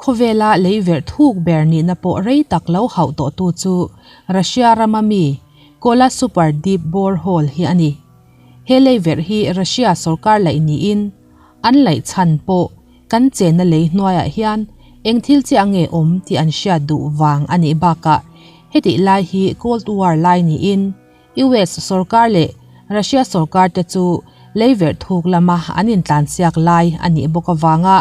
Khawvela lei verh thuk ber nihna pawh rei tak lo hauh tawhtu chu Russia rama mi Kola Super Deep Borehole hi a ni. He lei verh hi Russia sorkar laih niin an laih chhan pawh kan chenna lei hnuaiah hian eng thil chiah nge awm tih an hriat duh vang a nih bakah hetih lai hi Cold War lai niin US sorkar leh Russia sorkar te chu leiverh thuk lama an intlansiak lai a nih bawk avanga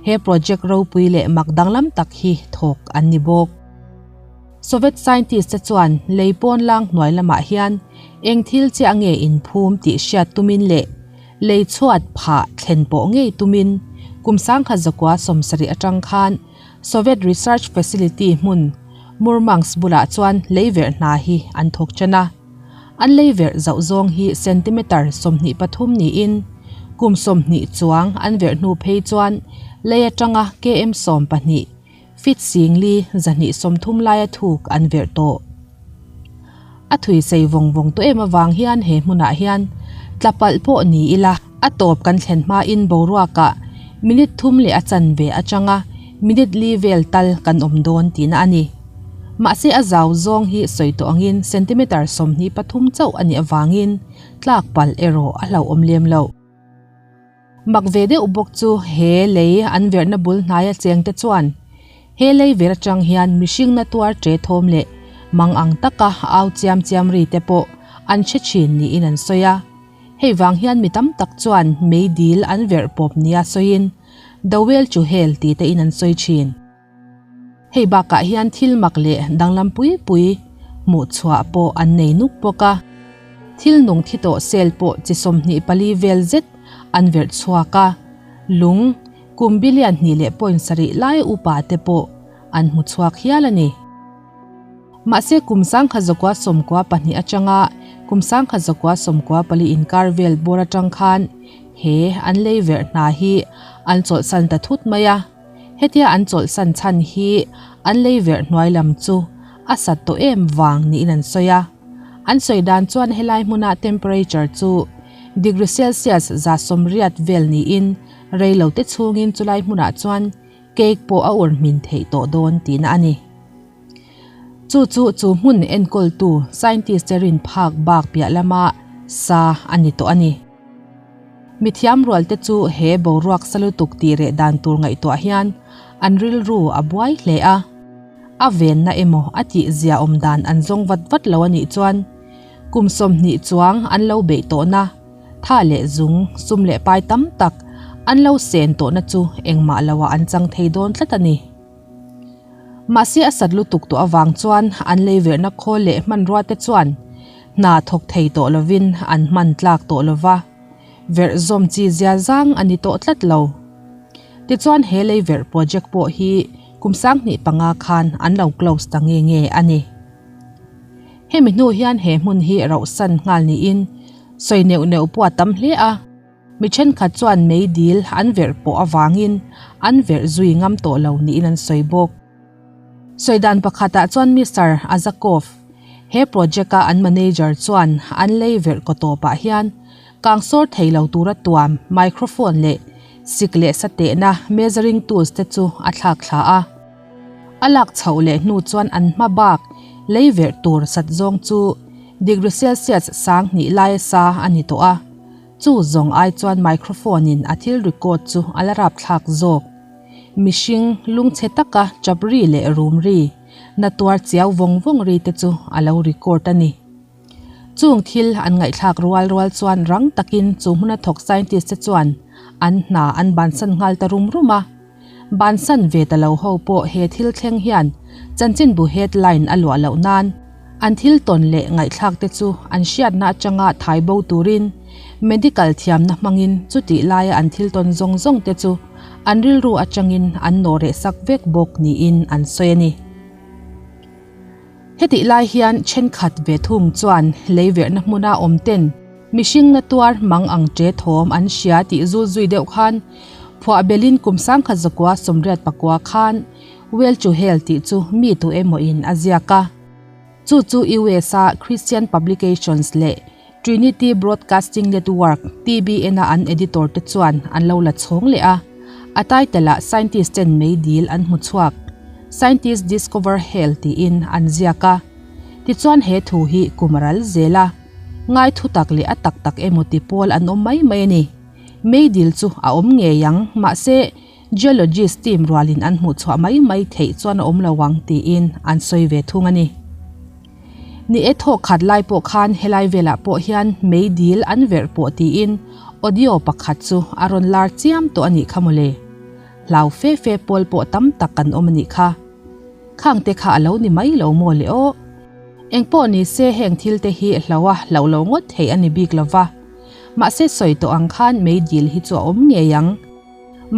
he project ropui leh mak danglam tak hi thawk an ni bawk. Soviet scientist te chuan lei pawn lang hnuai lamah hian eng thil chiah nge inphum tih hriat tumin leh lei chhuat phah thlen pawh ngei tumin kum 1970 atang khan Soviet Research Facility hmun Murmansk bulah chuan leiverh hna hi an thawk ṭan a. An leiverh zauh zawng hi centimetre 23 niin kum 20 chuang an verh hnu phei chuan lei atanga km 12, feet 4,230 laia thuk an verh tawh. A thui sei vawng vawng tawh em avang hian he hmunah hian tla palh pawh ni ila a tawp kan thlen hmain boruakah minute thum leh a chanve atanga minute li vel tal kan awm dawn tihna a ni. Mahse a zau zawng hi sawi tawh angin centimetre 23 chauh a nih avangin tlak palh erawh a hlauhawm lem loh. Mak ve deuh bawk chu he lei an verhna bul hnaia chengte chuan he lei ver atang hian mihring na tuar ṭe thawm leh mang ang taka au chiam chiam ri te pawh an hre thin niin an sawi a. Hei vang hian mi tam tak chuan mei dil an verh pawp nia sawiin The Whale to Hell tih te in an sawi thin. Hei bakah hian thil mak leh danglam pui pui hmuh chhuah pawh an nei nuk bawk a. Thil nung thi tawh sel pawh chi 24 vel zet an verh chhuak a, lung kum billion 2.7 lai upa te pawh an hmu chhuak hial a ni. Mahse kum 1992 atanga kum 1994 inkar vel bawr atang khan he an lei verh hna hi an chawlhsan ta thut mai a. Hetia an chawlhsan chhan hi an lei verh hnuai lam chu a sat tawh em vang niin an sawi a. An sawi dan chuan helai hmuna temperature chu degree Celsius 180 vel niin rei lo te chhungin chulai hmunah chuan cake pawh a ur hmin theih tawh dawn tihna a ni. Chu chu chu hmun enkawltu scientist te rin phak bak piah lama sa a ni tawh a ni. Mi thiam rual te chu he boruak sa lutuk tih reh dan tur ngaihtuah hian an rilru a buai hle a. A venna emaw a tih zia awm dan an zawng vat vat lo a nih chuan kum 20 chuang an lo beih tawhna tha leh zung sum leh pai tam tak an lo sen tawhna chu engmah loah an chang thei dawn tlat a ni. Mahse a sat lutuk tawh avang chuan an lei verhna khawl leh hmanrua te chuan hna thawk thei tawh lovin an hman tlak tawh lova, verh zawm chi zia zang a ni tawh tlat lo. Tichuan he lei verh project pawh hi kum 2005 khan an lo close ta nge nge a ni. Hemi hnu hian he hmun hi rauhsan nghal niin sawi neuh neuh pawh a tam hle a. Mi thenkhat chuan mei dil an verh pawh avangin an verh zui ngam tawh lo niin an sawi bawk. Sawi dan pakhatah chuan Mister Azakov, he project-a an manager chuan an lei verh kaw tawpah hian kangsawr thei lo tura tuam microphone leh sik leh sa tehna measuring tools te chu a thlak thla a. A lak chhoh leh hnu chuan an hma bak lei verh tur sat zawng chu degree Celsius 2000 laia sa a ni tawh a. Chu zawng ai chuan microphone in a thil record chu a la rap thlak zawk. Mihring lungchhe taka chap ri leh rum ri, na tuar chiau vawng vawng ri te chu a lo record a ni. Chung thil an ngaihthlak rual rual chuan rang takin chu hmuna thawk scientist te chuan an hna an bansan nghal ta rum rum a. Bansan ve ta lo ho pawh he thil thleng hian chanchinbu headline a luah loh nan an thil tawn leh ngaihthlak te chu an hriatna atanga thai bo turin medical thiamna hmangin chutih laia an thil tawn zawng zawng te chu an rilru atangin an nawh reh sak vek bawk niin an sawi a ni. Hetih lai hian thenkhat ve thung chuan lei verhna hmuna awm ten mihring na tuar mang ang ṭe thawm an hria tih zul zui deuh khan phuah belin kum 1989 khan Well to Hell tih chu mi tu emaw in a ziak a. Chu chu US a Christian Publications leh Trinity Broadcasting Network, TBN a an editor te chuan an lo la chhawng leh a. A title ah Scientist ten meidil an hmu chhuak, Scientist discover hell tiin an ziak a. Tichuan he thu hi kum a ral zel a, ngai thu tak leh a tak tak emaw ti pawl an awm mai mai a ni. Meidil chu a awm ngei ang, mahse geologist team rualin an hmuh chhuah mai mai theih chuan a awm lo ang tiin an sawi ve thung a ni. Ni e thawk khat lai pawh khan helai velah pawh hian meidil an verh pawh tiin audio pakhat chu a rawn lar chiam tawh a nih kha mawle. Hlau fe fe pawl pawh tam tak kan awm a nih kha. Khang te kha a lo ni mai lo maw le aw. Engpawh ni se heng thil te hi hlo a hloh lo ngawt theih a ni bik lo va. Mahse sawi tawh ang khan meidil hi chu a awm ngei ang.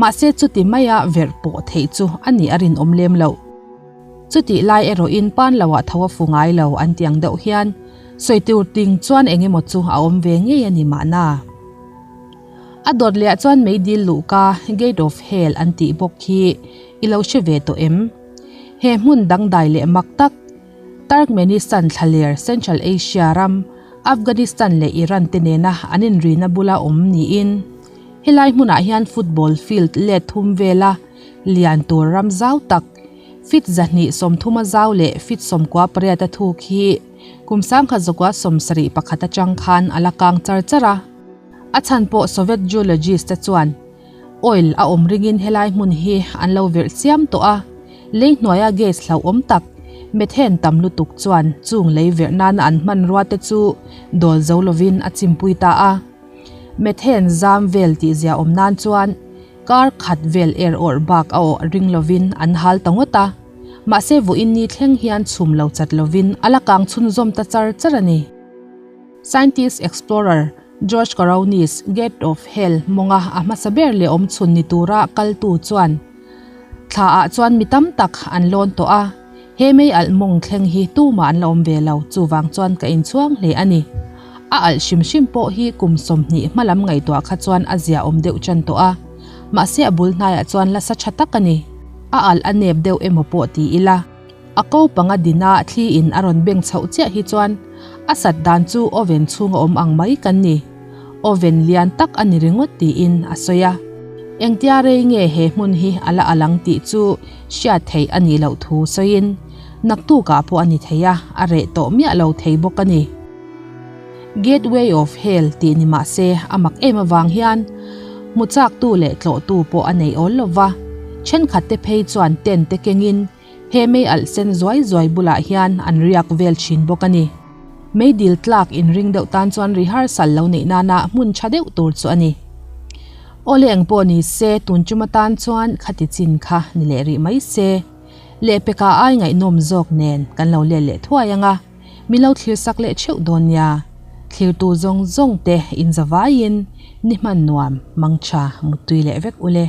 Mahse chuti maia verh pawh theih chu a nih a rinawm lem loh. Chutih lai erawhin pan loah tho a fu ngai lo an ti ang deuh hian sawi tur ting chuan eng emaw chu a awm ve ngei a ni mahna. A dawt lehah chuan meidil luhka, Gate of Hell an tih bawk hi i lo hre ve tawh em? He hmun dangdai leh mak tak, Turkmenistan thlaler Central Asia ram, Afghanistan leh Iran te nena an inrina bula awm niin helai hmunah hian football field let thum vela lian tur ram zau tak, Feet 230 a zau leh feet 98 a thuk hi kum 1971 atang khan a la kang char char a. A chhan pawh Soviet geologist te chuan oil a awm ringin helai hmun hi an lo verh chiam tawh a, lei hnuaia gas hlauhawm tak methane tam lutuk chuan chung lei verh nana an hmanrua te chu dawl zo lovin a chimpui ta a. Methane zam vel tihzia awm nan chuan Kar khat vel er awrh bak a awh ring lovin an hal ta ngawt a, mahse vawiin ni thleng hian chhum lo chat lovin a la kang chhunzawm ta char char a ni. Scientist explorer George Kourounis Gate of Hell mawnga a hmasa ber leh awm chhun ni tura kaltu chuan thla ah chuan mi tam tak an lawn tawh a, He mei alh mawng thleng hi tumah an la awm ve lo, chuvang chuan ka inchhuang hle a ni. A alh hrim hrim pawh hi kum 20 hma lam ngaihtuah kha chuan a zia awm deuh tan tawh a, mahse a bul hnaiah chuan la sa tha tak a ni. A alh a nep deuh emaw pawh ti ila, a ko panga dina thli in a rawn beng chhoh chiah hi chuan a sat dan chu oven chhunga awm ang mai kan ni. Oven lian tak a ni ringawt tiin a sawi a. Engtia rei nge he hmun hi a la alh ang tih chu hriat theih a nih loh thu sawiin, Naktukah pawh a ni thei a, a reh tawh miah lo thei bawk a ni. Gateway of Hell tih ni mah se a mak em avang hian hmu chaktu leh tlawhtu pawh a nei awl lo va, thenkhatte phei chuan tent te kengin he mei alh sen zuai zuai bulah hian an riak vel thin bawk a ni. Meidil tlak inring deuh tan chuan rehearsal lo neih nana hmun tha deuh tur chu a ni. Awle eng pawh ni se, tun tum atan chuan khati chin kha ni leh rih mai se. Lehpeka ai ngaihnawm zawk nen kan lo let leh thuai ang a, min lo thlir sak leh theuh dawn nia. Thlirtu zawng zawng te inzavaiin ni hman nuam, mangtha, muttui leh vek ule.